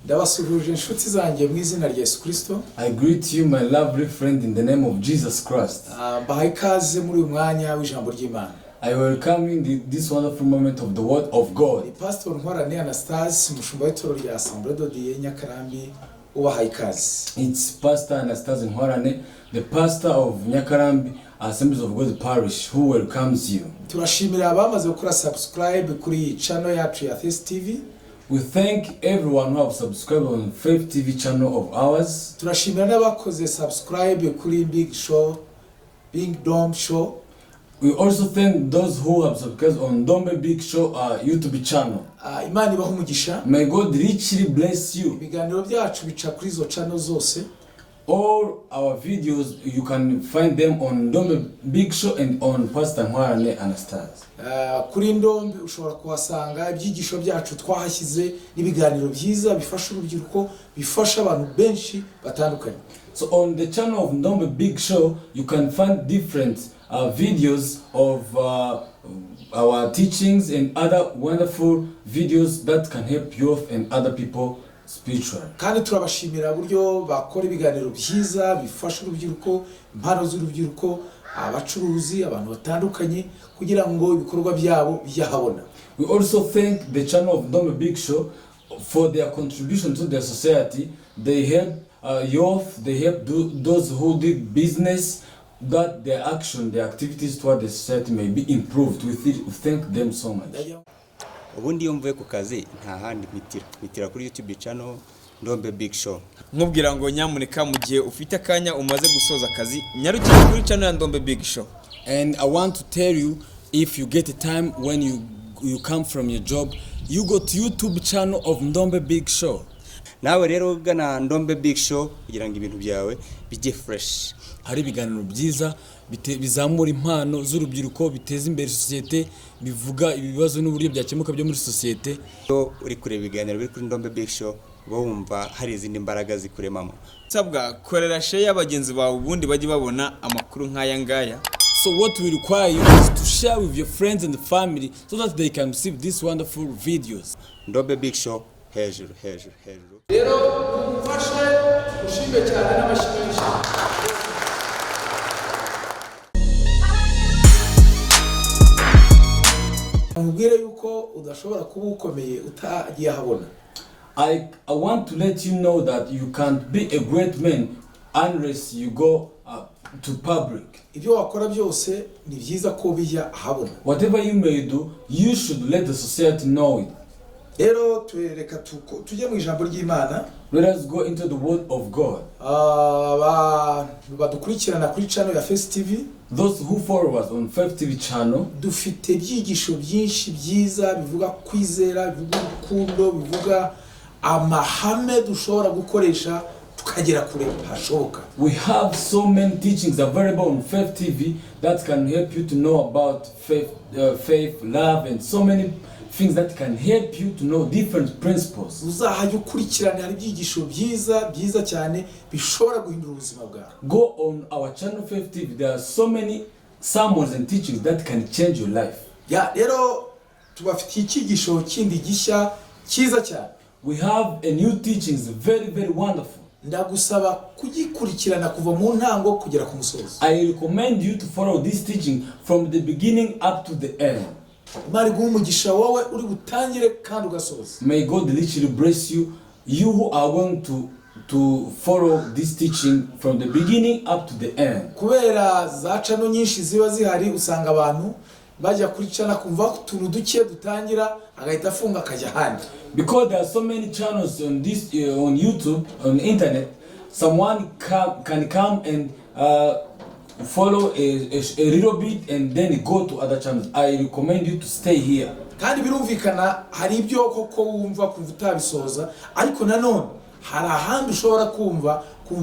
Ndabasuhuje inshuti zanjye mu izina rya Yesu Kristo. I greet you, my lovely friend, in the name of Jesus Christ. Ah, mbahaye ikaze muri uyu mwanya w'ijambo ry'Imana. I welcome you in this wonderful moment of the Word of God. Ni Pastor Ntwarane Anastase, umushumba w'itorero rya Assemblée de Dieu Nyakarambi, ubahaye ikaze. It's Pastor Anastase Ntwarane, the pastor of Nyakarambi Assemblies of God Parish, who welcomes you. Turashimira abamaze gukora subscribe kuri channel yacu ya Faith TV. We thank everyone who have subscribed on Faith TV channel of ours. Turashimira n'abakoze subscribe kuri Big Show, Big Dome Show. We also thank those who have subscribed on Ndombe Big Show YouTube channel. Ah, Imana ibahe umugisha. May God richly bless you. Ibiganiro byacu bica kuri izo channel zose. All our videos, you can find them on Ndombe Big Show and on Pastor Ntwarane Anastase. Ah, kuri Ndombe ushobora kuhasanga ibyigisho byacu twahashyize n'ibiganiro byiza bifasha urubyiruko, bifasha abantu benshi batandukanye. So on the channel of Ndombe Big Show, you can find different videos of our teachings and other wonderful videos that can help youth and other people spiritually. Kandi turabashimira uburyo bakora ibiganiro byiza bifasha urubyiruko, impano z'urubyiruko, abacuruzi, abantu batandukanye, kugira ngo ibikorwa byabo bijye ahabona. We also thank the channel of Ndombe Big Show for their contribution to the society. They help youth, they help those who did business, that their action, their activities toward the society may be improved. We thank them so much. Ubundi iyo mvuye ku kazi nta handi mpitira, mpitira kuri YouTube channel Ndombe Big Show. Nkubwira ngo nyamuneka mu gihe ufite akanya umaze gusoza akazi, nyarukire kuri channel ya Ndombe Big Show. And I want to tell you, if you get a time when you come from your job, you go to YouTube channel of Ndombe Big Show. Nawe rero ugana Ndombe Big Show kugira ngo ibintu byawe bijye fresh. Hari ibiganiro byiza bizamura impano z'urubyiruko, biteza imbere sosiyete, bivuga ibibazo n'uburyo byakemuka byo muri sosiyete. Iyo uri kureba ibiganiro biri kuri Ndombe Big Show, uba wumva hari izindi mbaraga zikuremamo. Nsabwa korera share y'abagenzi bawe, ubundi bajye babona amakuru nk'aya ngaya. So what we require you is to share with your friends and family so that they can receive these wonderful videos. Ndombe Big Show, hejuru hejuru hejuru. Rero mumfashe ushime cyane n'amashyi menshi. Mubwire yuko udashobora kuba ukomeye utagiye ahabona. I want to let you know that you can't be a great man unless you go to public. Ibyo wakora byose ni byiza ko bijya ahabona. Whatever you may do, you should let the society know it. Rero tureka tujye mu ijambo ry'Imana. Let us go into the word of God. Abantu badukurikirana kuri channel ya Faith TV, those who follow us on Faith TV channel, dufite ibyigisho byinshi byiza bivuga kwizera, bivuga urukundo, bivuga amahame dushobora gukoresha tukagera kure hashoboka. We have so many teachings available on Faith TV that can help you to know about faith, love, and so many things that can help you to know different principles. Uzahajya ukurikirana, hari ibyigisho byiza byiza cyane bishobora guhindura ubuzima bwawe. Go on our channel Faith TV. There are so many sermons and teachings that can change your life. Ya rero tubafitiye icyigisho kindi gishya cyiza cyane. We have a new teachings, very very wonderful. Ndagusaba kugikurikirana kuva mu ntango kugera ku musozo. I recommend you to follow this teaching from the beginning up to the end. Imana iguhe umugisha wowe uri butangire kandi ugasoza. May God literally bless you, you who are going to follow this teaching from the beginning up to the end. Kubera za channel nyinshi ziba zihari, usanga abantu bajya kuri channel kumva utuntu duke dutangira agahita afunga akajya ahandi. Because there are so many channels on this on YouTube, on the internet, someone can come and follow a little bit and then go to other channels. I recommend you to stay here. Kandi birumvikana hari ibyo koko wumva kuva utabisoza, ariko nanone hari ahandi ushobora kumva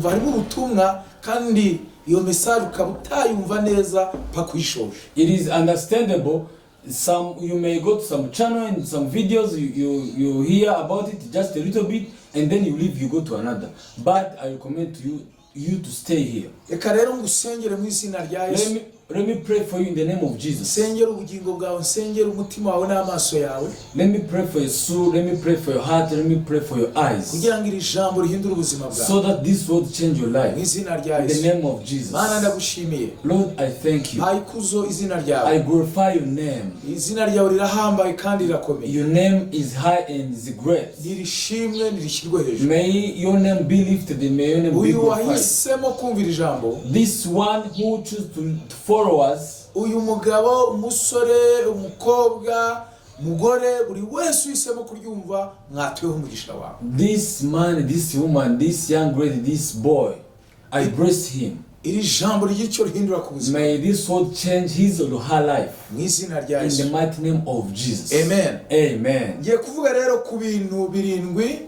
harimo ubutumwa kandi iyo message ukaba utayumva neza paka uyishoje. It is understandable. Some you may go to some channel and some videos you hear about it just a little bit and then you leave, you go to another. But I recommend to you to stay here. Reka rero ngusengere mu izina rya Let Yesu. Let me pray for you in the name of Jesus. Nsengera ubugingo bwawe, nsengera umutima wawe n'amaso yawe, Let me pray for your soul. Let me pray for your heart. Let me pray for your eyes. Kugira ngo iri jambo rihindure ubuzima bwawe, So that this word change your mu life. izina rya In the Yesu. name of Jesus. Mana, ndagushimiye. Lord, I thank you. Mpaye ikuzo izina ryawe. I glorify your name. Izina ryawe rirahambaye kandi rirakomeye. Your name is high and is great. Nirishimwe, nirishyirwe hejuru. May your name be lifted and may your name be Uyu glorified. wahisemo kumvira ijambo, This one who choose to follow us, uyu mugabo, umusore, umukobwa, umugore, buri wese uhisemo kuryumva, mwatuyeho umugisha wawe. This man, this woman, this young lady, this boy, I bless him. Iri jambo rigira icyo rihindura ku buzima, May this word change his or her life. Mu izina rya In the Yesu. mighty name of Jesus. Amen. Amen. Ngiye kuvuga rero ku bintu birindwi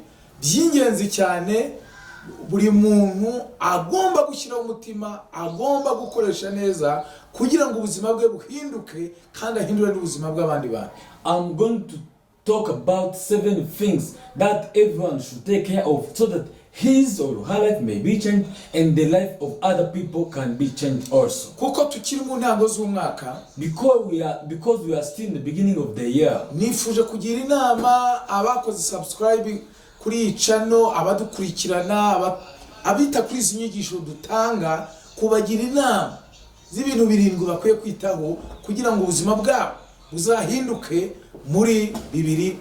by'ingenzi cyane buri muntu agomba gushyiraho umutima, agomba gukoresha neza kugira ngo ubuzima bwe buhinduke kandi ahindure n'ubuzima bw'abandi bantu. I'm going to talk about seven things that everyone should take care of so that his or her life may be changed and the life of other people can be changed also. Kuko tukiri mu ntango z'umwaka, Because we are still in the beginning of the year. Nifuje kugira inama abakoze subscribe kuri iyi channel, abadukurikirana, abita kuri izi nyigisho dutanga, kubagira inama z'ibintu birindwi bakwiye kwitaho kugira ngo ubuzima bwabo buzahinduke muri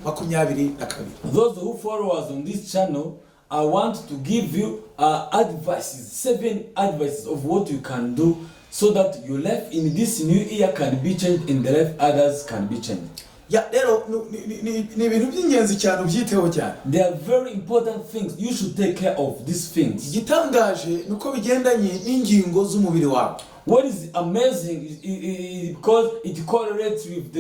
2022. Those who follow us on this channel, I want to give you advices, seven advices of what you can do so that your life in this new year can be changed and the life others can be changed. Ya rero ni ibintu by'ingenzi cyane, ubyiteho cyane. They are very important things. You should take care of these things. Igitangaje ni uko bigendanye n'ingingo z'umubiri wawe. What is amazing is because it correlates with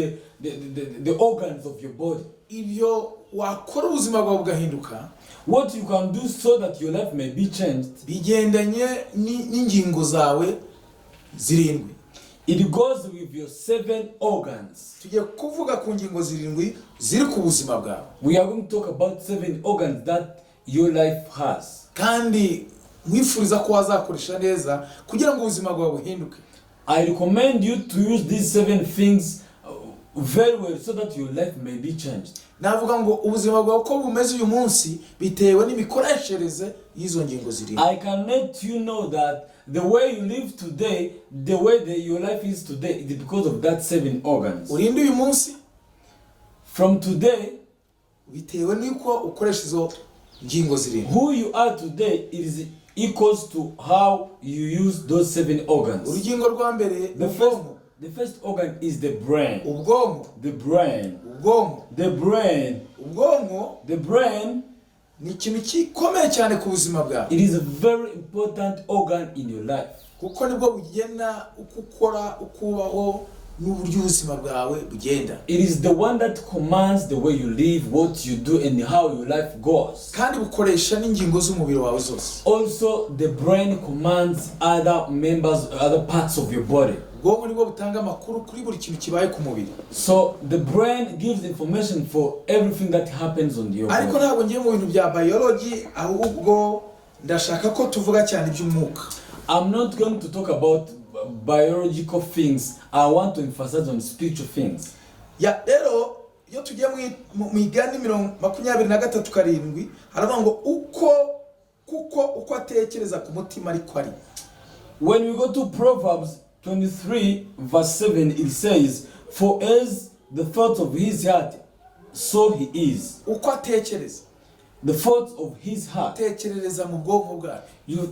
the organs of your body. Ibyo wakora ubuzima bwawe bugahinduka, What you can do so that your life may be changed, bigendanye n'ingingo zawe zirindwi. It goes with your seven organs. Tugiye kuvuga ku ngingo zirindwi ziri ku buzima bwawe. We are going to talk about seven organs that your life has. Kandi nkwifuriza ko wazakoresha neza kugira ngo ubuzima bwawe buhinduke. I recommend you to use these seven things very well so that your life may be changed. Navuga ngo ubuzima bwawe uko bumeze uyu munsi bitewe n'imikoreshereze y'izo ngingo zirindwi. I can let you know that the way you live today, the way that your life is today, is because of that seven organs. Urinde uyu munsi, From today, bitewe n'uko ukoresha izo ngingo zirindwi. Who you are today is equals to how you use those seven organs. Urugingo rwa mbere ni The first, ubwonko. The first organ is the brain. Ubwonko. The brain. Ubwonko. The brain. Ubwonko The brain, ni ikintu gikomeye cyane ku buzima bwawe, it is a very important organ in your life. Kuko nibwo bugena uko ukora, uko ubaho n'uburyo ubuzima bwawe bugenda. It is the one that commands the way you live, what you do, and how your life goes. Kandi bukoresha n'ingingo z'umubiri wawe zose. Also, the brain commands other members, other parts of your body. Ubwonko nibwo butanga amakuru kuri buri kintu kibaye ku mubiri. So the brain gives information for everything that happens on your Ariko body. ntabwo ngiye mu bintu bya biology, ahubwo ndashaka ko tuvuga cyane iby'umwuka. I'm not going to talk about biological things. I want to emphasize on spiritual things. Ya rero iyo tugiye mu migani 23:7, haravuga ngo uko kuko uko atekereza ku mutima ariko ari. When we go to Proverbs 23, verse 7, it says, "For as the thought of his heart, so he is." Uko atekereza. The thoughts of his heart. Tekerereza mu bwonko bwacu.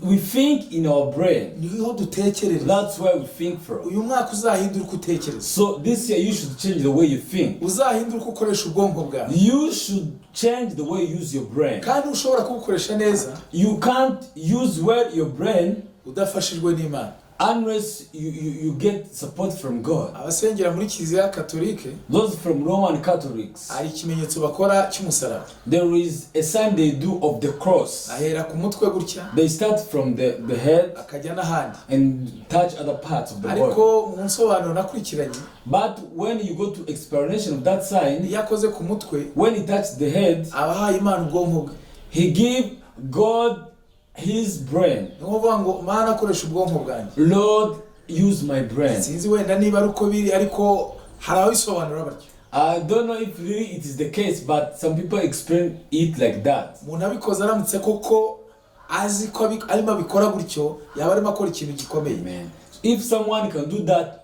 We think in our brain. Niho dutekerereza. That's where we think from. Uyu mwaka uzahindura uko utekereza. So this year you should change the way you think. Uzahindura uko ukoresha ubwonko bwawe. You should change the way you use your brain. Kandi ushobora kubukoresha neza You can't use well your brain udafashijwe n'Imana. Unless you get support from God. Abasengera muri Kiliziya Katolike, Those from Roman Catholics, hari ikimenyetso bakora cy'umusaraba. There is a sign they do of the cross. Ahera ku mutwe gutya, They start from the head akajya n'ahandi. And touch other parts of the body. Ariko mu nsobanuro nakurikiranye, But when you go to explanation of that sign, iyo akoze ku mutwe, when he touched the head, aba ahaye Imana ubwonko bwe. He give God his brain. Ni ukuvuga ngo: "Mana, akoresha ubwonko bwanjye." Lord, use my brain. Sinzi wenda niba ari uko biri, ariko hari ababisobanura batyo. I don't know if really it is the case, but some people explain it like that. Umuntu abikoze aramutse koko azi ko arimo abikora gutyo, yaba arimo akora ikintu gikomeye. Amen. If someone can do that,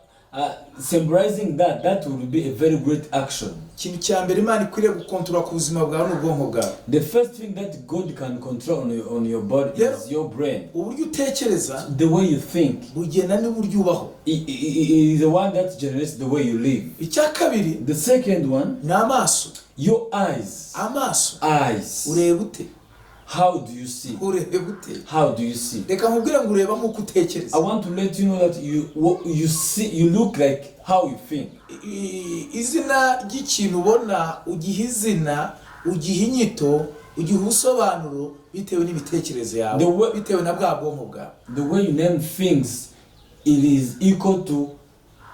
symbolizing that, that would be a very great action. Ikintu cya mbere Imana ikwiriye gukontorora ku buzima bwawe ni ubwonko bwawe. The first thing that God can control on your body is your brain. Uburyo utekereza The way you think bugenda n'uburyo ubaho. is the one that generates the way you live. Icya kabiri The second one, ni amaso. your eyes. Amaso. Eyes. Ureba ute? How do you see? Ureba ute? How do you see? Reka nkubwire ngo ureba nk'uko utekereza. I want to let you know that you what you see, you look like how you think. Izina ry'ikintu ubona, ugiha izina, ugiha inyito, ugiha ubusobanuro bitewe n'imitekerereze yawe, bitewe na bwa bwonko bwawe. The way you name things, it is equal to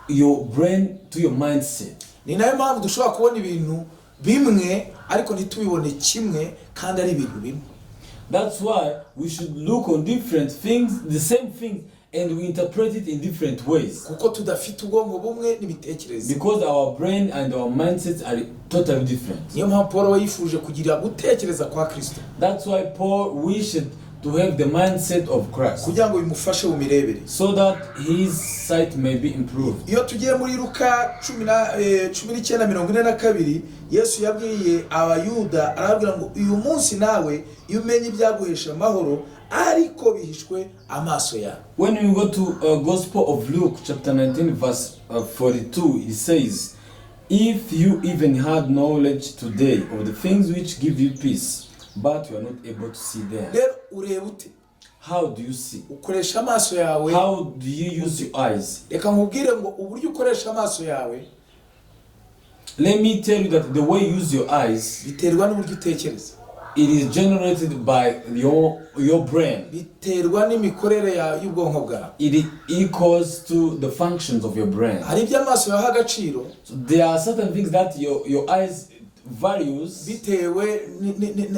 your brain, to your mindset. Ni nayo mpamvu dushobora kubona ibintu bimwe ariko ntitubibone kimwe kandi ari ibintu bimwe. That's why we should look on different things, the same things, and we interpret it in different ways. Kuko tudafite ubwonko bumwe n'imitekerereze. Because our brain and our mindsets are totally different. Niyo mpamvu Paul we yifuje kugira gutekereza kwa Kristo, That's why Paul wished to have the mindset of Christ, kugira ngo bimufashe mu mirebere, so that his sight may be improved. Iyo tugiye muri Luka 19:42, Yesu yabwiye Abayuda, arababwira ngo uyu munsi nawe iyo umenye ibyaguhesha amahoro, ariko bihishwe amaso yawe. When we go to Gospel of Luke chapter 19 verse 42, it says, "If you even had knowledge today of the things which give you peace, but you are not able to see them." Rero ureba ute? How do you see? Ukoresha amaso yawe. How do you use your eyes? Reka nkubwire ngo uburyo ukoresha amaso yawe Let me tell you that the way you use your eyes, biterwa n'uburyo utekereza. it is generated by your brain. Biterwa n'imikorere y'ubwonko bwawe. It equals to the functions of your brain. Hari ibyo amaso yaha agaciro So there are certain things that your eyes values bitewe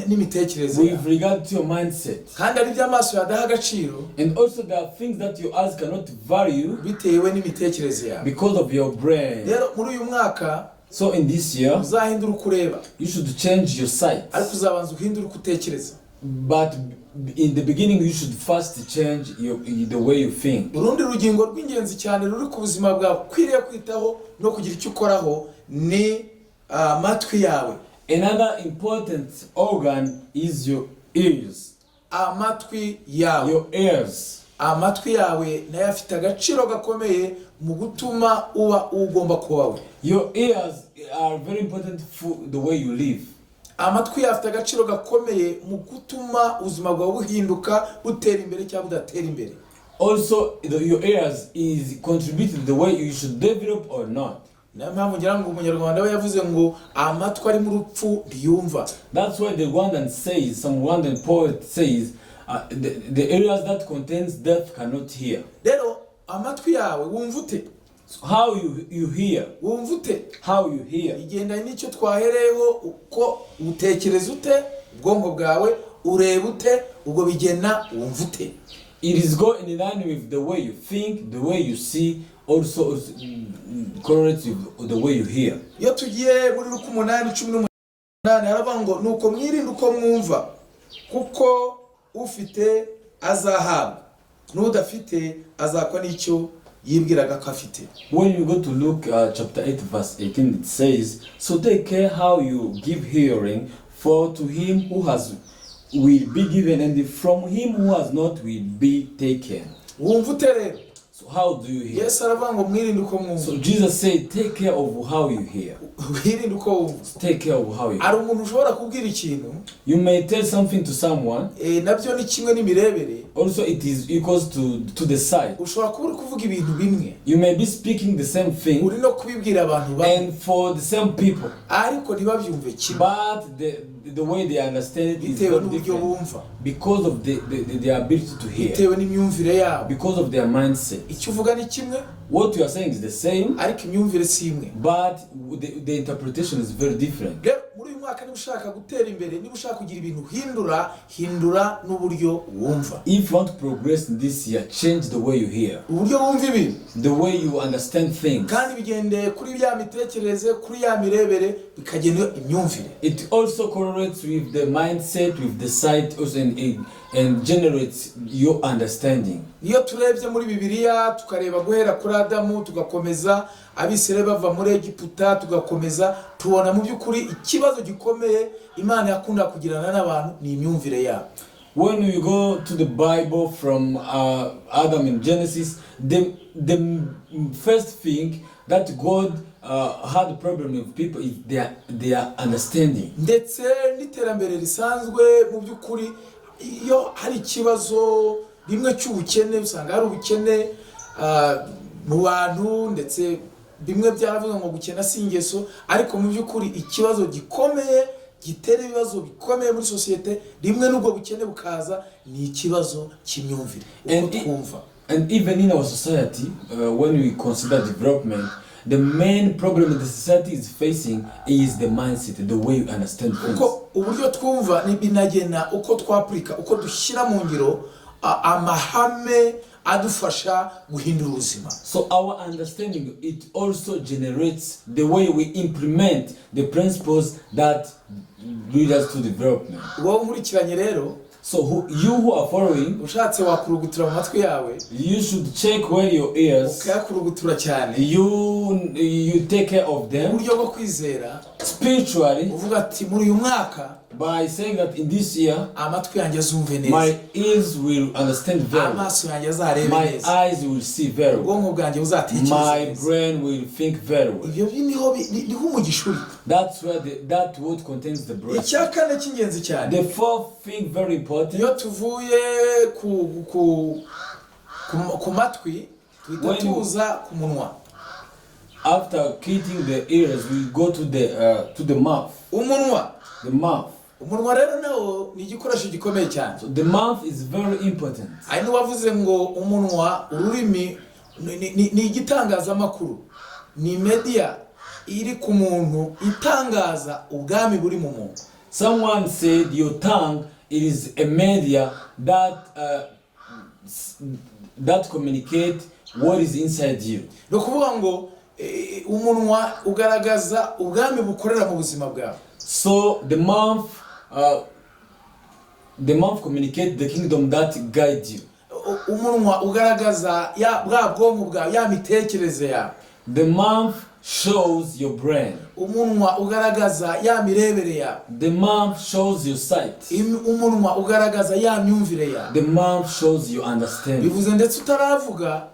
n'imitekerereze with yawe. regard to your mindset. Kandi hari ibyo amaso yadaha agaciro And also there are things that your eyes cannot value bitewe n'imitekerereze yawe. because of your brain. Rero muri uyu mwaka So in this year, uzahindura uko ureba, you should change your sight. ariko uzabanza uhindure uko utekereza. But in the beginning, you should first change the way you think. Urundi rugingo rw'ingenzi cyane ruri ku buzima bwawe ukwiriye kwitaho no kugira icyo ukoraho ni amatwi yawe. Another important organ is your ears. Amatwi yawe. Your ears. Amatwi yawe nayo afite agaciro gakomeye mu gutuma uba ugomba kuba we. Your ears are very important for the way you live. Amatwi yawe afite agaciro gakomeye mu gutuma ubuzima bwawe buhinduka, butera imbere cyangwa budatera imbere. Also, your ears is contributing the way you should develop or not. Niyo mpamvu ngira ngo Umunyarwanda we yavuze ngo amatwi ari mu rupfu ntiyumva. That's why the Rwandan says, some Rwandan poet says, the areas that contains death cannot hear. Rero amatwi yawe, wumva ute? So how you hear? Wumva ute? How you hear? Igendanye n'icyo twahereyeho, uko utekereza ute, ubwonko bwawe, ureba ute, ubwo bigena wumva ute. It is going in line with the way you think, the way you see, also correlates with the way you hear. Iyo tugiye muri Luka 8:18, haravuga ngo nuko mwirinde uko mwumva, kuko ufite azahabwa, n'udafite azakwa n'icyo yibwiraga ko afite. When you go to Luke chapter 8, verse 18, it says, "So take care how you give hearing, for to him who has will be given, and from him who has not will be taken." Wumva ute rero? So how do you hear? Yesu aravuga ngo mwirinde uko mwumva. So Jesus said, "Take care of how you hear." Wirinde uko wumva. Take care of how you hear. Hari umuntu ushobora kubwira ikintu, You may tell something to someone. Nabyo ni kimwe n'imirebere. Also, it is equals to the sight. Ushobora kuba uri kuvuga ibintu bimwe, You may be speaking the same thing uri no kubibwira abantu bamwe, and for the same people, ariko ntibabyumve kimwe but the way they understand it is bitewe very n'uburyo different bumva, because of the ability to hear, bitewe n'imyumvire yabo. because of their mindset. Icyo uvuga ni kimwe, What you are saying is the same, ariko imyumvire si imwe. but the interpretation is very different. Rero muri uyu mwaka niba ushaka gutera imbere, niba ushaka kugira ibintu uhindura, hindura n'uburyo wumva. If you want to progress in this year, change the way you hear, Uburyo wumva ibintu, the way you understand things. kandi bigendeye kuri ya mitekerereze, kuri ya mirebere, bikagenda imyumvire. It also correlates with the mindset, with the sight, also, and generates your understanding. Iyo turebye muri Bibiliya, tukareba guhera kuri Adamu, tugakomeza Abisirayeli bava muri Egiputa, tugakomeza tubona mu by'ukuri ikibazo gikomeye Imana yakunda kugirana n'abantu ni imyumvire yabo. When we go to the Bible from Adam in Genesis, the first thing that God had a problem with people is their understanding. Ndetse n'iterambere risanzwe, mu by'ukuri iyo hari ikibazo rimwe cy'ubukene, usanga hari ubukene mu bantu, ndetse bimwe byaravuga ngo gukena si ingeso, ariko mu by'ukuri ikibazo gikomeye gitera ibibazo bikomeye muri sosiyete rimwe n'ubwo bukene bukaza ni ikibazo cy'imyumvire, uko twumva. And even in our society, when we consider development, the main problem the society is facing is the mindset, the way you understand things. Kuko uburyo twumva ni binagena uko twapurika, uko dushyira mu ngiro amahame adufasha guhindura ubuzima. So our understanding, it also generates the way we implement the principles that lead us to development. Wowe nkurikiranye rero, So you who are following, ushatse wakurugutura mu matwi yawe, you should check where your ears. Ukayakurugutura cyane. You take care of them Uburyo bwo kwizera, spiritually uvuga ati muri uyu mwaka by saying that in this year amatwi yanjye azumve neza, my ears will understand very well, amaso yanjye azarebe my neza, eyes will see very well, ubwonko bwanjye buzatekereza my neza. brain will think very well. Ibyo niho umugisha uri. That's where that word contains the brain. Icya kane cy'ingenzi cyane, The fourth thing very important, iyo tuvuye ku matwi, tuhita tuza ku munwa. After cleaning the ears, we go to the mouth. Umunwa. The mouth. Umunwa rero nawo ni igikoresho gikomeye cyane. So the mouth is very important. Hari n'uwavuze ngo umunwa, ururimi ni igitangazamakuru, ni media iri ku muntu itangaza ubwami buri mu muntu. Someone said your tongue, it is a media that communicate what is inside you. Ni ukuvuga ngo umunwa ugaragaza ubwami bukorera mu buzima bwawe. So the mouth communicate the kingdom that guides you. Umunwa ugaragaza ya bwa bwonko bwawe, ya mitekerereze yawe. The mouth shows your brain. Umunwa ugaragaza ya mirebere yawe. The mouth shows your sight. Umunwa ugaragaza ya myumvire yawe. The mouth shows your understanding. Bivuze ndetse utaravuga,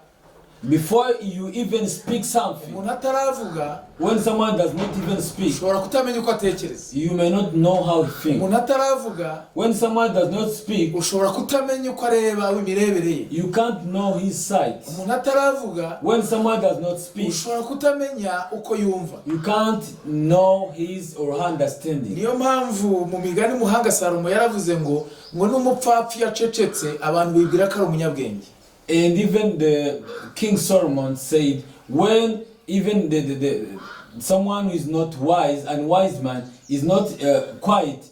Before you even speak something, umuntu ataravuga, when someone does not even speak, ushobora kutamenya uko atekereza. You may not know how he thinks. Umuntu ataravuga, When someone does not speak, ushobora kutamenya uko areba, imirebere ye. You can't know his sight. Umuntu ataravuga, When someone does not speak, ushobora kutamenya uko yumva. You can't know his or her understanding. Niyo mpamvu mu migani muhanga Salomo yaravuze ngo n'umupfapfa iyo acecetse abantu bibwira ko ari umunyabwenge. And even the King Solomon said, when even the someone who is not wise and wise man is not quiet,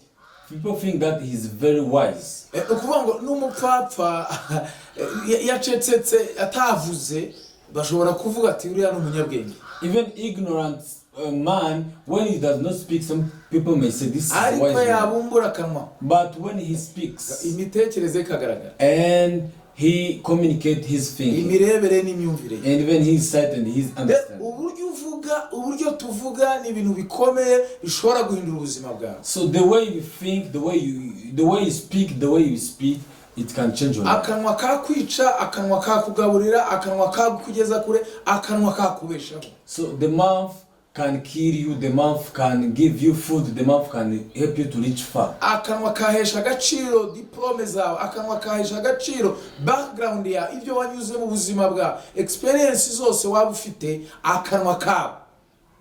people think that he is very wise. Ni ukuvuga ngo n'umupfapfa yacecetse atavuze, bashobora kuvuga ati uriya ni umunyabwenge. Even ignorant man, when he does not speak, some people may say this is a Ariko wise man. yabumbura akanwa, But when he speaks imitekerereze ikagaragara, and he communicates his thinking, imirebere n'imyumvire ye. And even his sight and his understanding. Uburyo uvuga, uburyo tuvuga ni ibintu bikomeye bishobora guhindura ubuzima bwawe. So the way you think, the way you speak, it can change your life. Akanwa kakwica, akanwa kakugaburira, akanwa kakugeza kure, akanwa kakubeshaho. So the mouth can kill you, the mouth can give you food, the mouth can help you to reach far. Akanwa kahesha agaciro diplôme zawe, akanwa kahesha agaciro background yawe, ibyo wanyuze mu buzima bwawe, experience zose waba ufite, akanwa kawe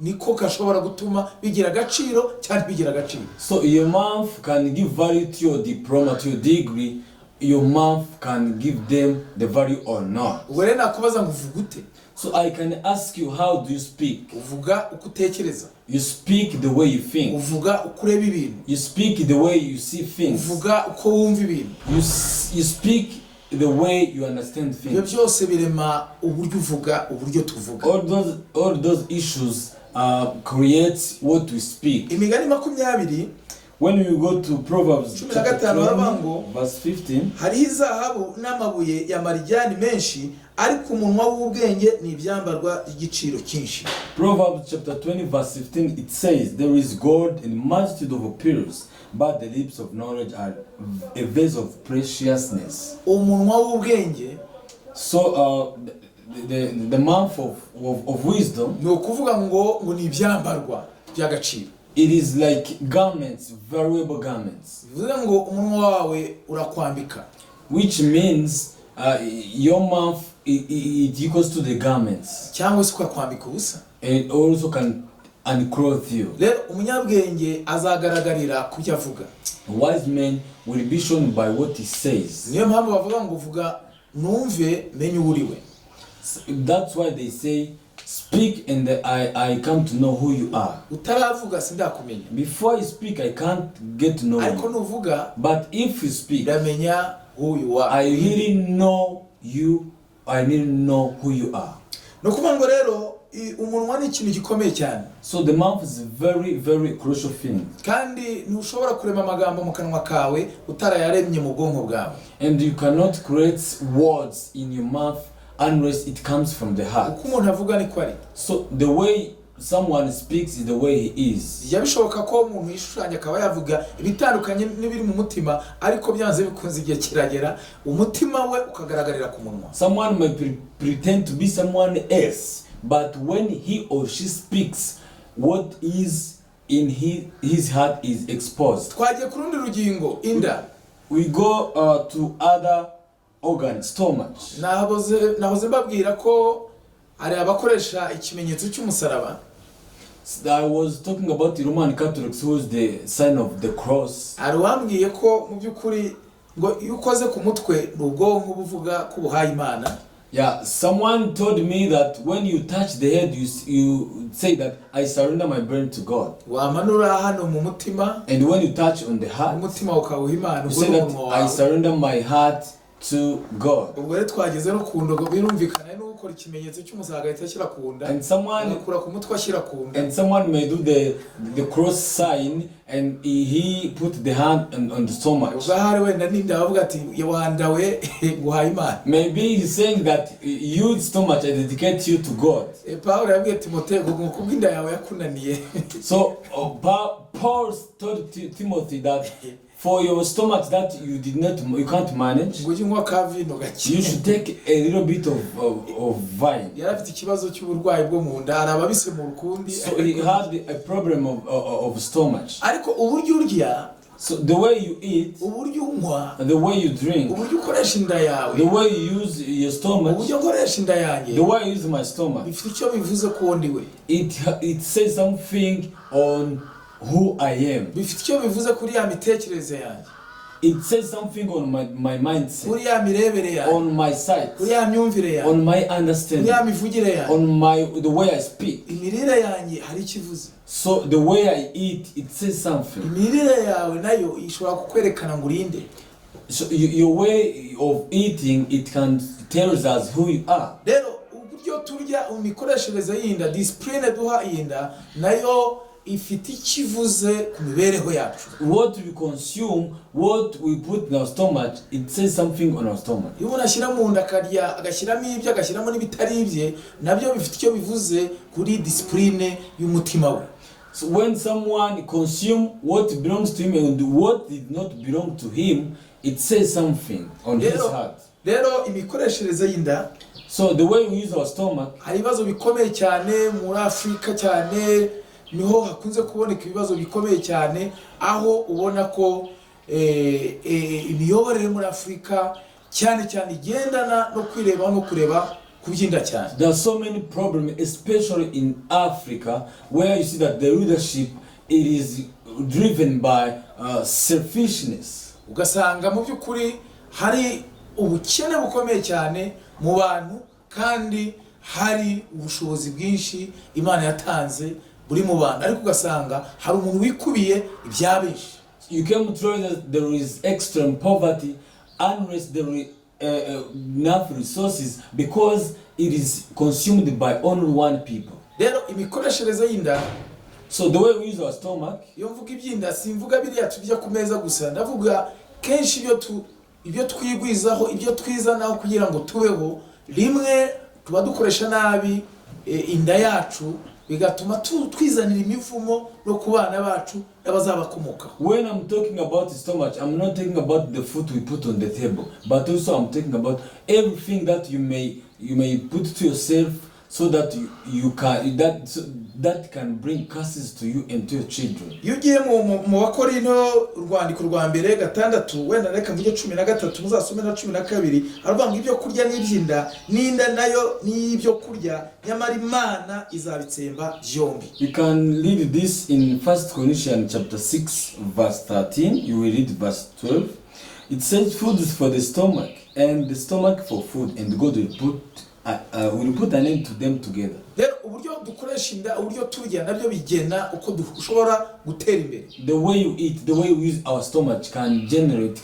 niko gashobora gutuma bigira agaciro cyangwa bigira agaciro. So your mouth can give value to your diploma, to your degree. your mouth can give them the value or not. Ubwo rero nakubaza ngo uvuga ute? So I can ask you, how do you speak? Uvuga uko utekereza. You speak the way you think. Uvuga uko ureba ibintu. You speak the way you see things. Uvuga uko wumva ibintu. You speak the way you understand Ibyo things. byose birema uburyo uvuga, uburyo tuvuga. All those issues create what we speak. Imigani 20, When we go to Proverbs cumi na chapter gatanu, baravuga ngo, 20, verse 15, hariho izahabu n'amabuye ya marijyani menshi, ariko umunwa w'ubwenge ni ibyambarwa by'igiciro cyinshi. Proverbs chapter 20, verse 15, it says, "There is gold in multitude of pearls, but the lips of knowledge are a vase of preciousness." Umunwa w'ubwenge So the mouth of wisdom, ni ukuvuga ngo ni ibyambarwa by'agaciro. It is like garments, valuable garments, Bivuze ngo umunwa wawe urakwambika. Which means your mouth, it equals to the garments. Cyangwa se ukakwambika ubusa. It also can unclothe you. Rero umunyabwenge azagaragarira ku byo avuga. A wise man will be shown by what he says. Niyo mpamvu bavuga ngo vuga numve menye uwo uri we. That's why they say, "Speak and I come to know who you are." Utaravuga sindakumenya. Before you speak, I can't get to know Ariko you. nuvuga, But if you speak, ndamenya who you are. I really know you. I really know who you are. Ni ukuvuga ngo rero umunwa ni ikintu gikomeye cyane. So the mouth is a very, very crucial thing. Kandi ntushobora kurema amagambo mu kanwa kawe utarayaremye mu bwonko bwawe. And you cannot create words in your mouth unless it comes from the heart. Uko umuntu avuga niko ari. So the way someone speaks is the way he is. Bijya bishoboka ko umuntu yishushanya akaba yavuga ibitandukanye n'ibiri mu mutima, ariko byanze bikunze igihe kiragera umutima we ukagaragarira ku munwa. Someone may pretend to be someone else, but when he or she speaks, what is in his heart is exposed. Twagiye ku rundi rugingo, inda. We go to other organ, stomach. Nahoze mbabwira ko hari abakoresha ikimenyetso cy'umusaraba. I was talking about the Roman Catholics who is the sign of the cross. Hari uwambwiye ko mu by'ukuri ngo iyo ukoze ku mutwe ni ubwonko buvuga ko ubuhaye Imana. Yeah, someone told me that when you touch the head, you say that I surrender my brain to God. Wamanura hano mu mutima, And when you touch on the heart, umutima ukawuha Imana. you Ubwo say ni that umunwa I wawe. surrender my heart to God. Ubwo rero twageze no ku ndogo, birumvikana n'ukora ikimenyetso cy'umusaraba agahita ashyira ku nda, And someone agakura ku mutwe ashyira ku nda. and someone may do the cross sign and he put the hand on the stomach. Ubwo ahari wenda n'inda bavuga ati wa nda we, guhaye Imana. Maybe he's saying that you stomach, I dedicate you to God. Pawulo yabwiye Timoteyo ngo kubw'inda yawe yakunaniye. So Paul told Timothy that for your stomach that you did not you can't manage, ngo ujye unywa ka vino gake. you should take a little bit of wine. Yari afite ikibazo cy'uburwayi bwo mu nda, hari ababisemura ukundi. So he had a problem of stomach. Ariko uburyo urya, So the way you eat, uburyo unywa, the way you drink, uburyo ukoresha inda yawe, the way you use your stomach, uburyo nkoresha inda yanjye, the way I use my stomach, bifite icyo bivuze ku wundi we. it says something on who I am. Bifite icyo bivuze kuri ya mitekerereze yanjye, It says something on my mindset, kuri ya mirebere yanjye, on my sight, kuri ya myumvire yanjye, on my kuri understanding, ya mivugire yanjye. on the way I speak. Imirire yanjye hari icyo ivuze. So the way I eat, it says something. Imirire yawe nayo ishobora kukwerekana ngo urinde. So your way of eating, it can tells us who you are. Rero uburyo turya, imikoreshereze y'inda, discipline duha inda, nayo ifite icyo ivuze ku mibereho yacu. What we consume, what we put in our stomach, it says something on our stomach. Iyo umuntu ashyira mu nda, akarya, agashyiramo ibye, agashyiramo n'ibitari ibye, nabyo bifite icyo bivuze kuri discipline y'umutima we. So when someone consume what belongs to him and what did not belong to him, it says something on his Rero heart. rero imikoreshereze y'inda, So the way we use our stomach, hari ibibazo bikomeye cyane muri Afurika cyane, niho hakunze kuboneka ibibazo bikomeye cyane, aho ubona ko imiyoborere muri Afurika cyane cyane igendana no kwireba no kureba ku by'inda cyane. There are so many problems, especially in Africa, where you see that the leadership, it is driven by selfishness. Ugasanga mu by'ukuri Hari ubukene bukomeye cyane mu bantu, kandi hari ubushobozi bwinshi Imana yatanze buri mu bantu, ariko ugasanga hari umuntu wikubiye ibya benshi. You came to realize that there is extreme poverty unless there is enough resources, because it is consumed by only one people. Rero imikoreshereze y'inda, So the way we use our stomach, iyo mvuga iby'inda simvuga biriya turya ku meza gusa, ndavuga kenshi ibyo twigwizaho, ibyo twizanaho kugira ngo tubeho. Rimwe tuba dukoresha nabi inda yacu, bigatuma twizanira imivumo no ku bana bacu n'abazabakomokaho. When I'm talking about stomach, I'm not talking about the food we put on the table, but also I'm talking about everything that you may put to yourself so that you can that so that can bring curses to you and to your children. Iyo ugiye mu Bakorinto, urwandiko rwa mbere 6, wenda reka mvuge 13, muzasome na 12, haravuga ngo ibyo kurya n'iby'inda, n'inda nayo n'ibyo kurya, nyamara Imana izabitsemba byombi. You can read this in 1 Corinthians chapter 6 verse 13. You will read verse 12. It says food is for the stomach and the stomach for food, and God will put an end to them together. Rero uburyo dukoresha inda, uburyo turya, nabyo bigena uko dushobora gutera imbere. The way you eat, the way we use our stomach can generate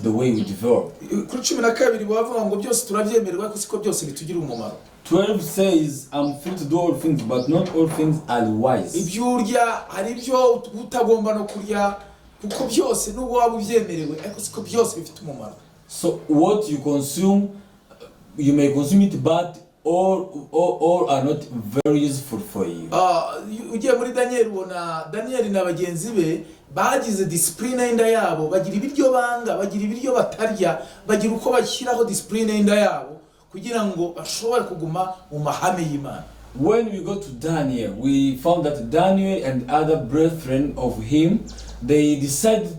the way we develop. Kuri 12 bavuga ngo byose turabyemererwa, ariko siko byose bitugirira umumaro. 12 says, "I'm free to do all things, but not all things are wise." Ibyo urya, hari ibyo utagomba no kurya, kuko byose nubwo waba ubyemerewe, ariko siko byose bifite umumaro. So what you consume, you may consume it, but all are not very useful for you. Ah, ugiye muri Daniyeli, ubona Daniyeli na bagenzi be bagize discipline y'inda yabo, bagira ibiryo banga, bagira ibiryo batarya, bagira uko bashyiraho discipline y'inda yabo kugira ngo bashobore kuguma mu mahame y'Imana. When we go to Daniel, we found that Daniel and other brethren of him, they decided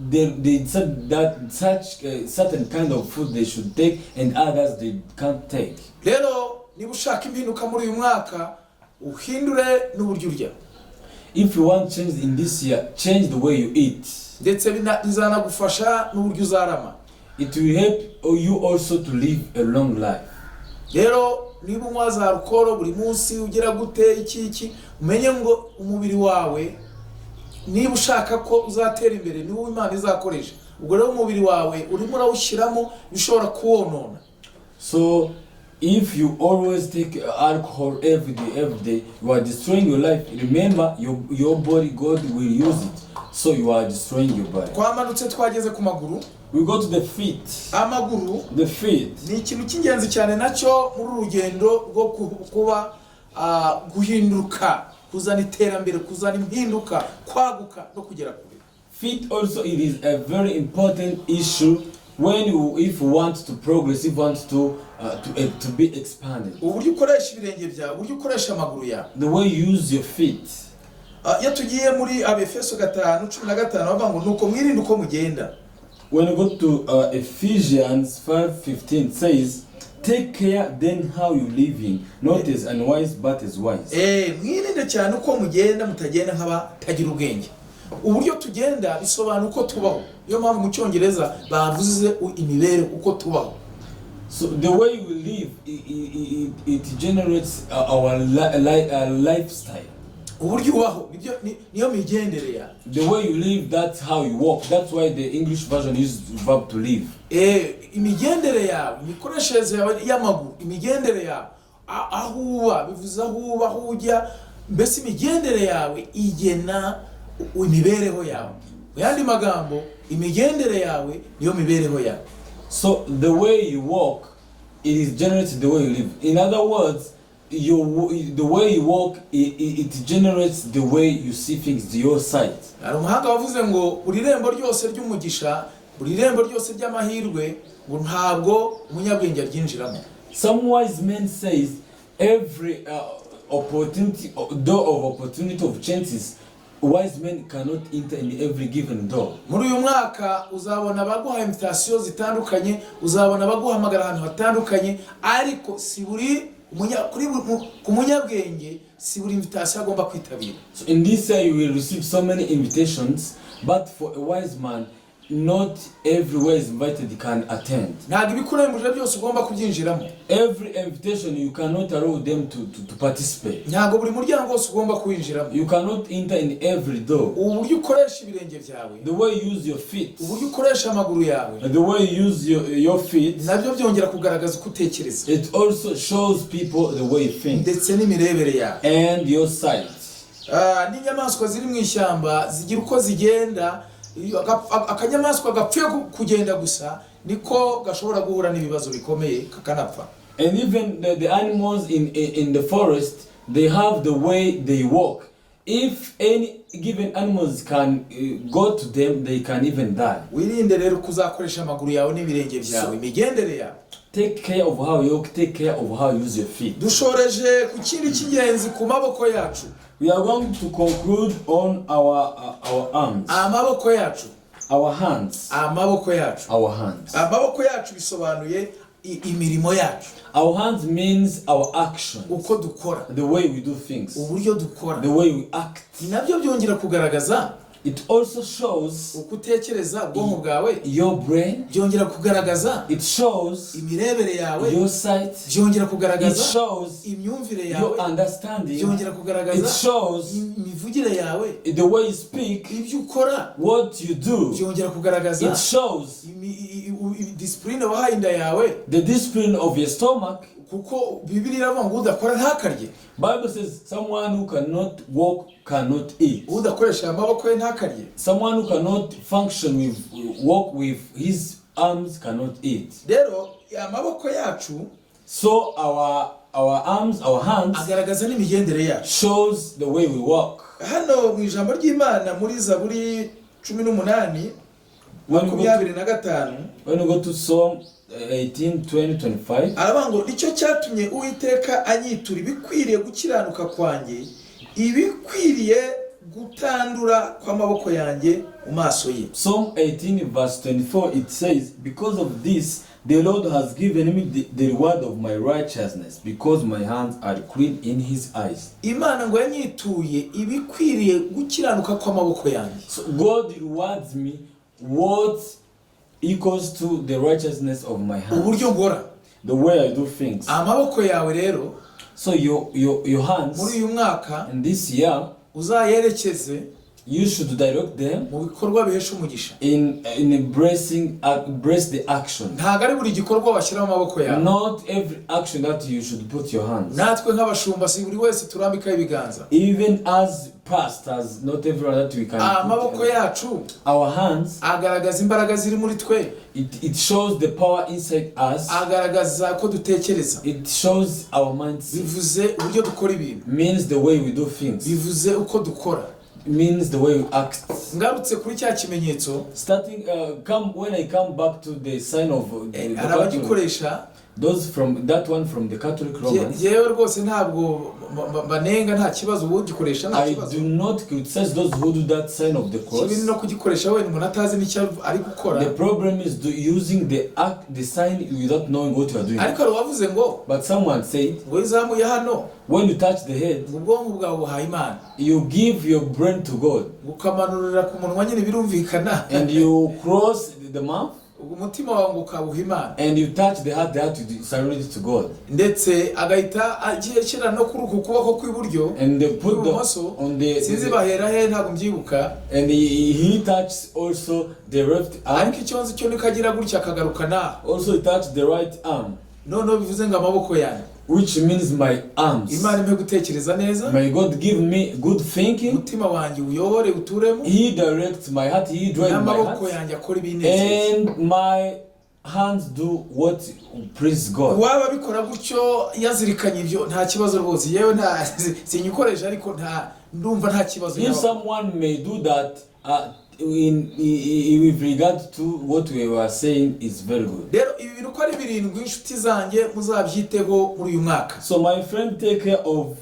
that such certain kind of food they should take and others they can't take. Rero niba ushaka impinduka muri uyu mwaka, uhindure n'uburyo urya. If you want change in this year, change the way you eat. Ndetse bizanagufasha n'uburyo uzarama. It will help you also to live a long life. Rero niba unywa za alcohol buri munsi, ugira gute, iki iki, umenye ngo umubiri wawe, niba ushaka ko uzatera imbere, niwo Imana izakoresha. Ubwo rero umubiri wawe urimo urawushyiramo bishobora kuwonona. So if you always take alcohol every day, you are destroying your life. Remember, your body, God will use it. So you are destroying your body. Twamanutse, twageze ku maguru. We go to the feet. Amaguru The feet. ni ikintu cy'ingenzi cyane nacyo muri uru rugendo rwo kuba guhinduka, kuzana iterambere, kuzana impinduka, kwaguka no kugera kure. Feet also, it is a very important issue when you, if you want to progress, if you want to be expanded. Uburyo ukoresha ibirenge byawe, uburyo ukoresha amaguru yawe. The way you use your feet. Iyo tugiye muri Abefeso 5:15, bavuga ngo nuko mwirinde uko mugenda. When you go to Ephesians 5:15 says, "Take care then how you living, not as unwise but as wise." Mwirinde cyane uko mugenda, mutagenda nk'abatagira ubwenge. Uburyo tugenda bisobanura uko tubaho. Niyo mpamvu mu Cyongereza bavuze imibereho, uko tubaho. So the way we live, it generates our lifestyle. Uburyo ubaho niyo migendere yawe. The way you live, that's how you walk. That's why the English version uses verb to live. Imigendere yawe, imikoreshereze yawe y'amaguru, imigendere yawe, aho uba, bivuze aho uba, aho ujya, mbese imigendere yawe igena imibereho yawe. Mu yandi magambo, imigendere yawe niyo mibereho yawe. So the way you walk, it is generated the way you live. In other words, the way you walk, it generates the way you see things, your sight. Hari umuhanga wavuze ngo buri rembo ryose ry'umugisha, buri rembo ryose ry'amahirwe, ngo ntabwo umunyabwenge aryinjiramo. Some wise man says every opportunity, door of opportunity of chances, wise men cannot enter in every given door. Muri uyu mwaka uzabona abaguha invitation zitandukanye, uzabona abaguhamagara ahantu hatandukanye, ariko si buri ku munyabwenge si buri invitation agomba kwitabira. So in this year you will receive so many invitations, but for a wise man, Not everywhere is invited can attend. Ntabwo ibikurembuje byose ugomba kubyinjiramo. Every invitation you cannot allow them to participate. Ntabwo buri muryango wose ugomba kuwinjiramo. You cannot enter in every door. Uburyo ukoresha ibirenge byawe, The way you use your feet, uburyo ukoresha amaguru yawe, the way you use your feet, nabyo byongera kugaragaza uko utekereza it also shows people the way you think ndetse n'imirebere yawe. And your sight. Ah, n'inyamaswa ziri mu ishyamba zigira uko zigenda. Iyo akanyamaswa gapfuye kugenda gusa niko gashobora guhura n'ibibazo bikomeye kakanapfa. And even the animals in the forest, they have the way they walk. If any given animals can go to them, they can even die. Wirinde rero uko uzakoresha amaguru yawe n'ibirenge byawe, imigendere yawe. Take care of how you walk, take care of how you use your feet. Dushoreje ku kindi cy'ingenzi ku maboko yacu. We are going to conclude on our arms, Amaboko yacu. Our hands, Amaboko yacu. Our hands. Amaboko yacu bisobanuye imirimo yacu. Our hands means our actions, Uko dukora, the way we do things, uburyo dukora, the way we act. Nabyo byongera kugaragaza It also shows uko utekereza, ubwonko bwawe. Your brain. Byongera kugaragaza It shows imirebere yawe. Your sight. Byongera It kugaragaza shows imyumvire your yawe. Understanding. Byongera kugaragaza It shows imivugire yawe. The way you speak, Ibyo ukora what you do. byongera kugaragaza It shows discipline wahaye inda yawe. The discipline of your stomach. Kuko Bibiliya iravuga ngo udakora ntakarye. Bible says someone who cannot walk cannot eat. Udakoresha amaboko ye ntakarye. Someone who cannot function with walk with his arms cannot eat. Rero amaboko yacu So our arms, our hands agaragaza n'imigendere yacu. Shows the way we walk. Hano mu ijambo ry'Imana muri Zaburi 18, When we go to, 25, when we go to Psalm 18, 20, 25, aravuga ngo nicyo cyatumye Uwiteka anyitura ibikwiriye gukiranuka kwanjye, ibikwiriye gutandura kw'amaboko yanjye mu maso ye. Psalm 18, verse 24, it says, "Because of this, the Lord has given me the reward of my righteousness, because my hands are clean in his eyes." Imana ngo yanyituye ibikwiriye gukiranuka kw'amaboko yanjye. So God rewards me what equals to the righteousness of my hands, Uburyo nkora. The way I do things. Amaboko yawe rero So your muri hands uyu mwaka in this year, uzayerekeze you should direct them mu bikorwa bihesha umugisha. in embracing embrace the action. Ntabwo ari buri gikorwa washyiramo amaboko yawe. Not every action that you should put your hands. Natwe nk'abashumba si buri wese turambikaho ibiganza. Even as pastors, not everyone that we can Amaboko put yacu our hands. Agaragaza imbaraga ziri muri twe. It shows the power inside us. Agaragaza ko dutekereza. It shows our mindset. Bivuze uburyo dukora ibintu. Means the way we do things. Bivuze uko dukora. Means the way we act. Ngarutse kuri cya kimenyetso, Starting, come when I come back to the sign of the hari Catholic, abagikoresha. Those from that one from the Catholic Romans. Yewe rwose ntabwo mbanenga, nta kibazo, ugikoresha nta I kibazo. Do not criticize those who do that sign of the cross. Kibi ni no kugikoresha wenda umuntu atazi n'icyo ari gukora. The problem is using the act, the sign without knowing what you are doing. Ariko hari uwavuze ngo But someone said, ngo iyo uzamuye hano, when you touch the head, ngo ubwonko bwawe buhaye Imana, you give your brain to God, ngo ukamanurira ku munwa nyine birumvikana, and you cross the mouth, umutima wawe ngo ukawuha Imana, and you touch the heart you surrender it to God, ndetse agahita ashyira no kuri uku kuboko kw'iburyo and they put the kw'ibumoso. On the, Sinzi bahera he, ntabwo mbyibuka. And he touched also the left arm. Ariko icyo nzi cyo niko agira gutya akagaruka naho. Also he touched the right arm, Noneho bivuze ngo amaboko yanjye, which means my arms. Imana impe gutekereza neza. May God give me good thinking. Umutima wanjye uyobore uturemo, He directs my heart. He drives my n'amaboko heart. yanjye akora ibinezeza. And my hands do what please God. Uwaba abikora gutyo yazirikanye ibyo nta kibazo rwose. Yewe nta sinyikoresha ariko nta ndumva nta kibazo If yaba. Someone may do that with regard to what we were saying, is very good. Rero ibi bintu uko ari birindwi, inshuti zanjye, muzabyiteho muri uyu mwaka. So my friend, take care of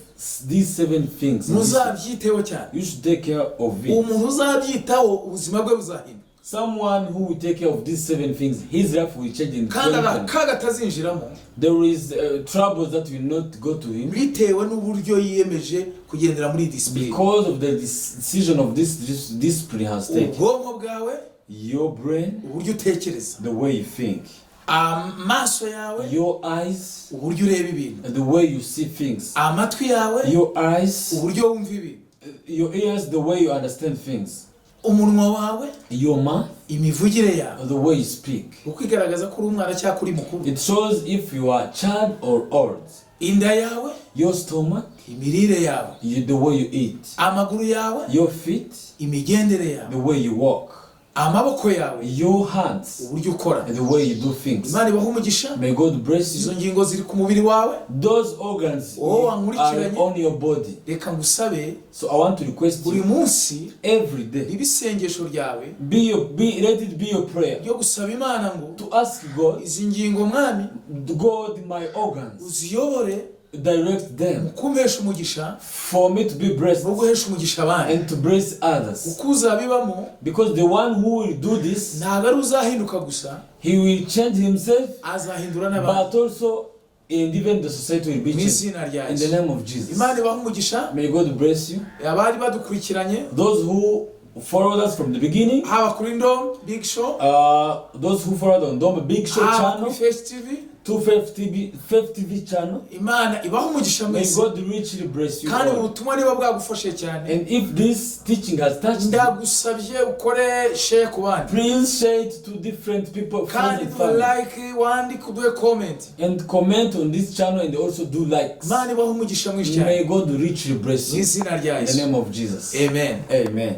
these seven things. Muzabyiteho cyane. You should take care of it. Umuntu uzabyitaho ubuzima bwe buzahinduka. Someone who will take care of these seven things, his life will change in Kandi hari 2020. akaga atazinjiramo There is troubles that will not go to him bitewe n'uburyo yiyemeje kugendera muri iyi discipline. Because of the decision of this discipline has taken. Ubwonko bwawe, Your brain, uburyo utekereza, the way you think. Amaso yawe, Your eyes, uburyo ureba ibintu, the way you see things. Amatwi yawe, Your eyes, uburyo wumva ibintu, your ears, the way you understand things. Umunwa wawe, Your mouth, imivugire yawe, the way you speak. Ukwigaragaza ko uri umwana cyangwa uri mukuru, It shows if you are child or old. Inda yawe, Your stomach, imirire yawe, the way you eat. Amaguru yawe, Your feet, imigendere yawe, the way you walk. Amaboko yawe, Your hands, uburyo ukora. the way you do things. Imana ibahe umugisha. May God bless Izo you. ngingo ziri ku mubiri wawe. Those organs Oh, are wankurikiranye. on your body. Reka ngusabe, So I want to request buri you munsi every day. ribe isengesho ryawe Let it be your prayer ryo gusaba Imana ngo to ask God, izi ngingo Mwami, God, my organs, uziyobore direct them mu kumpesha umugisha for me to be blessed no guhesha umugisha abandi, and to bless others. Kuko uzabibamo Because the one who will do this, ntabwo ari uzahinduka gusa, he will change himself, azahindura n'abandi. But also and even the society will be Mu changed. izina rya In the Yesu. name of Jesus. Imana ibahe umugisha. May God bless you. Abari badukurikiranye, Those who followed us from the beginning, haba kuri Ndom Big Show, those who followed on Dome Big Show haba channel, kuri Face TV, 25 TV, 5 TV channel. Imana ibahe umugisha May mwese. God richly bless you Kandi all. ubutumwa niba bwagufashe cyane, And if this teaching has touched you, ndagusabye ukore share ku bandi, please share it to different people, friends kandi and duhe family. like, wandike, uduhe comment. And comment on this channel and also do likes. Imana ibahe umugisha mwinshi cyane. May God richly bless Mu you. izina rya In the Yesu. name of Jesus. Amen. Amen.